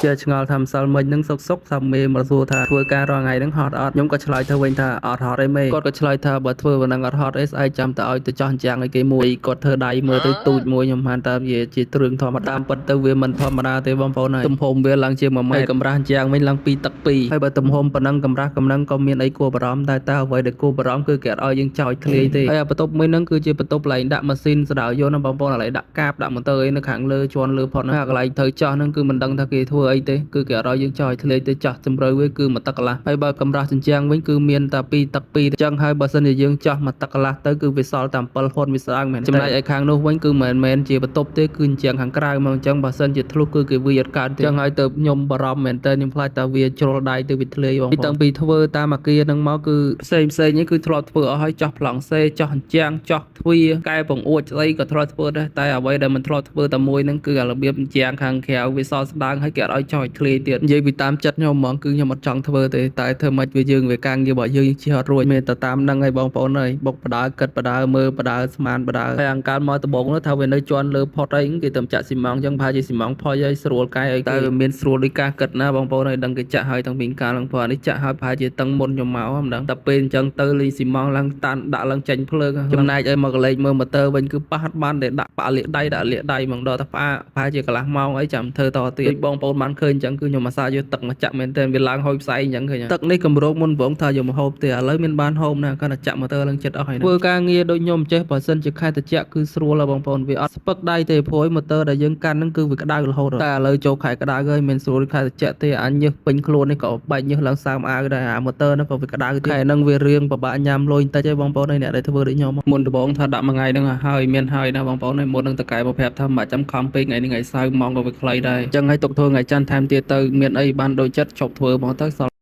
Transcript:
ជាឆ្ងល់ថាម្សិលមិញហ្នឹងសុកសុកថាមេមកសួរថាធ្វើការរាល់ថ្ងៃហ្នឹងហត់អត់ខ្ញុំក៏ឆ្លើយទៅវិញថាអត់ហត់អីមេគាត់ក៏ឆ្លើយថាបើធ្វើប៉ុណ្ណឹងអត់ហត់អីស្អែកចាំតែឲ្យទៅចោះអញ្ចាំងឲ្យគេមួយគាត់ធ្វើដៃមើលទៅទូចមួយខ្ញុំហានថាវាជាទ្រឿងធម្មតាតាមពិតទៅវាមិនធម្មតាទេបងប្អូនហើយទំហំវាឡើងជា1ម៉ែត្រកម្រាស់អញ្ចាំងវិញឡើង2ទឹក2ហើយបើទំហំប៉ុណ្ណឹងកម្រាស់កំណឹងក៏មានអីគួរបារម្ភដែរតែអ្វីដែលគួរបារម្ភគឺគេអត់ឲ្យយើងចោចធ្លាយទេហើយអាបន្ទប់មួយហ្នឹងគឺជាបន្ទប់កន្លែងដាក់ម៉ាស៊ីនសដៅយន្តណាបងប្អូនកន្លែងដាក់កាបដាក់ម៉ូទ័រអីនៅខាងលើជាន់លើផុតហ្នឹងហើយកន្លែងត្រូវចោះហ្នឹងគឺមិនដឹងថាគេធ្វើអីទេគឺគេអត់ឲ្យយើងចោចធ្លាយទេចោះជម្រៅវាគឺមួយទឹកកន្លះហើយបើកម្រាស់ជញ្ជាំងវិញគឺមានតែ2ទឹក2អញ្ចឹងហើយបើសិនជាយើងចោះមួយទឹកកន្លះទៅគឺវាសល់តែ7ហ៊ុនវាស្ដើងមែនចំណែកឯខាងនោះវិញគឺមិនមែនជាបន្ទប់ទេគឺជញ្ជាំងខាងក្រៅមកអញ្ចឹងបើសិនជាធ្លុះគឺគេវាយអត់កើតទេអញ្ចឹងហើយទៅខ្ញុំបារម្ភមែនតើខ្ញុំខ្លាចតែវាជ្រុលដៃទៅវាធ្លាយបងប្អូនតាំងពីធ្វើតាមអាគារហ្នឹងមកគឺផ្សេងផ្សេងនេះគឺធ្លាប់ធ្វើអស់ហើយចោះប្លង់សេចោះជញ្ជាំងចោះទ្វារកែបង្អួចស្អីក៏ធ្លាប់ធ្វើដែរតែអ្វីដែលមិនធ្លាប់ធ្វើតែមួយហ្នឹងគឺអារបៀបជញ្ជាំងខាងក្រៅវាសល់ស្ដើងហើយគេអត់ឲ្យចោះឲ្យធ្លាយទៀតនិយាយពីតាមចិត្តខ្ញុំហ្មងគឺខ្ញុំអត់ចង់ធ្វើទេតែធ្វើម៉េចវាយើងវាការងាររបស់យើងយើងជិះអត់រួចមានតែតាមហ្នឹងហើយបងប្អូនអើយបុកបដើគិតបដើមើលបដើស្មានបដើហើយអង្កាលមកដំបងនោះថាវានៅជាន់លើផុតអីគេទៅចាក់ស៊ីម៉ងអញ្ចឹងប្រហែលជាស៊ីម៉ងផុយហើយស្រួលកែអីតែវាមានស្រួលដូចការគិតណាបងប្អូនអើយដឹងគេចាក់ហើយតាំងពីកាលហ្នឹងព្រោះអានេះចាក់ហើយប្រហែលជាតឹងមុនខ្ញុំមកមិនដឹងតែពេលអញ្ចឹងទៅលីស៊ីម៉ងឡើងតាន់ដាក់ឡើងចេញភ្លើងចំណែកឲ្យមកកលេចមើលម៉ូទ័រវិញគឺប៉ះអត់បានទេដាក់ប៉ាលាកដៃដាក់លាកដៃហ្មងដល់តែផ្អាកប្រហែលជាកន្លះម៉ោងអីចាំធ្វើតទៀតដូចបងប្អូនបានឃើញអញ្ចឹងគឺខ្ញុំអាសាយកទឹកមកចាក់មែនទែនវាឡើងហុយផ្សែងអញ្ចឹងឃើញទឹកនេះកម្រោងមុនបងថាយកមកហូបទេឥឡូវមានបានហូបណាគាត់តែចាក់ម៉ូទ័រឡើងចិត្តអស់ហើយធ្វើការងារដូចខ្ញុំចេះបើសិនជាខែត្រជាក់គឺស្រួលហើយបងប្អូនវាអត់ស្ពឹកដៃទេព្រោះម៉ូទ័រដែលយើងកាន់ហ្នឹងគឺវាក្តៅរហូតតែឥឡូវចូលខែក្តៅហើយមិនស្រួលខែត្រជាក់ទេអញញើសពេញខ្លួននេះក៏បែកញើសឡើងសើមអាវដែរអាម៉ូទ័រហ្នឹងក៏វាក្តៅទៀតខែហ្នឹងវារៀងពិបាកញ៉ាំលុយបន្តិចឯងបងប្អូនឯអ្នកដែលធ្វើដូចខ្ញុំមុនដំបូងថាដាក់មួយថ្ងៃហ្នឹងហើយមានហើយណាបងប្អូនឯមុននឹងតកែមកប្រាប់ថាមិនបាច់ចាំខំពេកថ្ងៃនេះថ្ងៃសៅរ៍ម៉ោងក៏វាខ្លីដែរអញ្ចឹងឲ្យទុកធ្វើថ្ងៃច័ន្ទថែមទៀតទៅមានអីបានដូចចិត្តជប់ធ្វើហ្មងទៅសល់